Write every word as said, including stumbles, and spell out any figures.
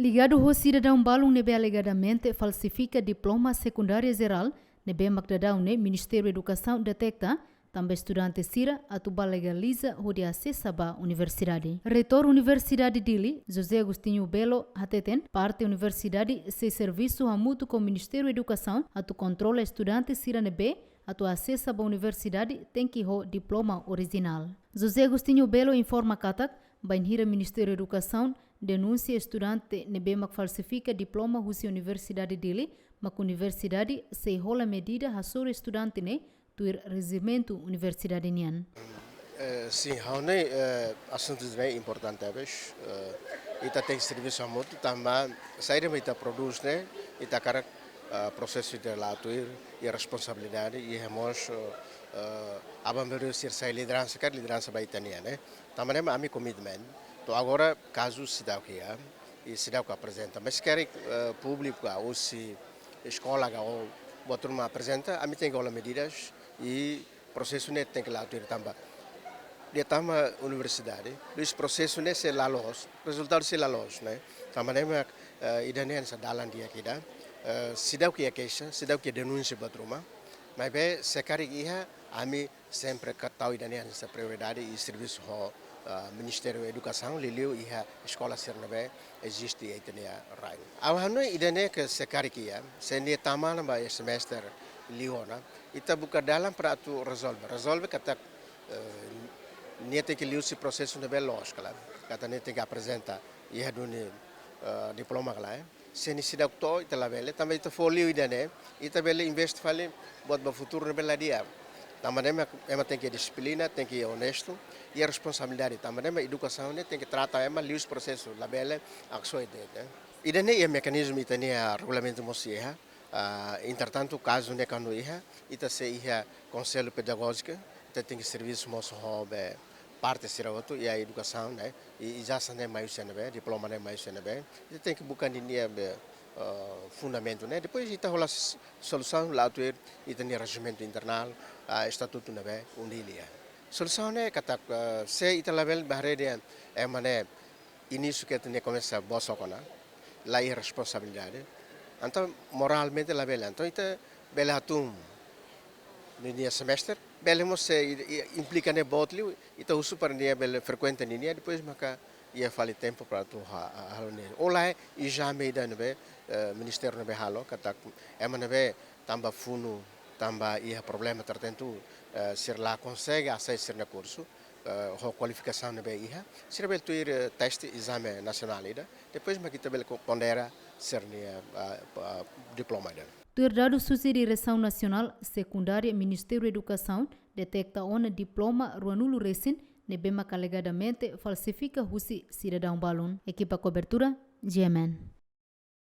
Ligadu ho sidadaun balun ne'ebé alegadamente falsifika diploma sekundária jerál, ne'ebé mak daudaun ne'e Ministériu Edukasaun deteta, tanba estudante sira atu bá legaliza hodi asesa ba universidade. Reitór Universidade Dili, José Agostinho Belo, hateten parte universidade sei servisu hamutuk ho Ministériu Edukasaun atu kontrola estudante sira ne'ebé atu asesa ba universidade tenke ho diploma orijinál. José Agostinho Belo informa katak, bainhira Ministériu Edukasaun denunsia estudante ne'ebé mak falsifika diploma husi Universidade Dili, mak universidade sei hola medida hasoru estudante ne'e tuir rejimentu universidade nian. Eh, sin, ha'u hanoin, eh, asuntu ne'e importante tebes. Eh, ita tenke servisu hamutuk tanba saida mak ita prodús ne'e, ita hakarak, eh, prosesu ida la tuir, iha responsabilidade, iha mós, eh, eh, aban-bainrua sira sai lideransa, karik lideransa ba ita-nian, eh. Tanba ne'e mak ami komitmen. To'o agora kazu seidauk iha, i seidauk aprezenta. Mas karik, eh, públiku ka, ou se eskola ka, ou buat ruma aprezenta, ami tenke hola medidas, i prosesu ne'e tenke la tuir tanba ida tama universidade, depois prosesu ne'e sei la loos, rezultadu sei la loos, ne'e. Tanba ne'e mak, eh, ida-ne'e hanesan dalan di'ak ida, eh, seidauk iha keixa, seidauk iha denúnsia buat ruma, maibé se karik iha, ami sempre ka tau ida-ne'e hanesan prioridade i servisu ho, eh, Ministériu Edukasaun, liuliu iha eskola sira ne'ebé eziste iha ita-nia rain. Ha'u hanoin ida-ne'e ke se karik iha, se nia tama ona ba iha semestre liu ona, ita buka dalan para atu rezolve. Rezolve katak, eh, nia tenke liuhusi prosesu ne'ebé loos ka lae. Katak nia tenke aprezenta iha duni, eh, diploma ka lae. Se nia seidauk to'o, ita labele, tanba ita fó liu ida-ne'e, ita bele investe fali buat ba futuru ne'ebé la di'ak. Tanba ne'e mak ema tenke dixiplina, tenke onestu, i responsabilidade. Tanba ne'e mak edukasaun ne'e tenke trata ema liuhusi prosesu, labele haksoit de'it, eh. Ida-ne'e iha mekanizmu ita-nia regulamentu mós iha, ah, entretantu, kazu ne'e kuandu iha, ita sei iha konsellu pedagójiku, ita tenke servisu mós ho be parte sira hotu iha edukasaun, ne'e, i, ijazah ne'e mai husi ne'ebé, diploma ne'e mai husi ne'ebé, ita tenke buka ninia be, eh, fundamentu, ne'e. Depois ita hola s-, solusaun la tuir ita-nia rejimentu internál, ah, estatutu ne'ebé UNDIL iha. Solusaun ne'e katak, eh, se ita labele ba haree dehan ema ne'e inísiu ketak nia komesa bosok ona, la iha responsabilidade. Entaun moralmente labele. Entaun ita bele hatún ninia semestre, bele mós se i, i, implika ne'e boot liu, ita husu para nia bele frekuenta ninia, depois maka iha fali tempu para atu ha, ha, halo ne'e. Ou lae, ezame ida ne'ebé, eh, ministériu ne'ebé halo, katak ema ne'ebé tanba funu, tanba iha problema tertentu, eh, sira la konsege asesu sira-nia kursu, eh, ho kualifikasaun ne'ebé iha, sira bele tuir, eh, teste, ezame nasionál ida, depois mak ita bele ko-, pondera sira-nia, eh, eh, diploma ida. Tuir dadus husi Diresaun Nasionál Sekundária Ministériu Edukasaun, deteta ona diploma ruanulu-resin ne'ebé mak alegadamente falsifika husi sidadaun balun. Ekipa kobertura, G M N.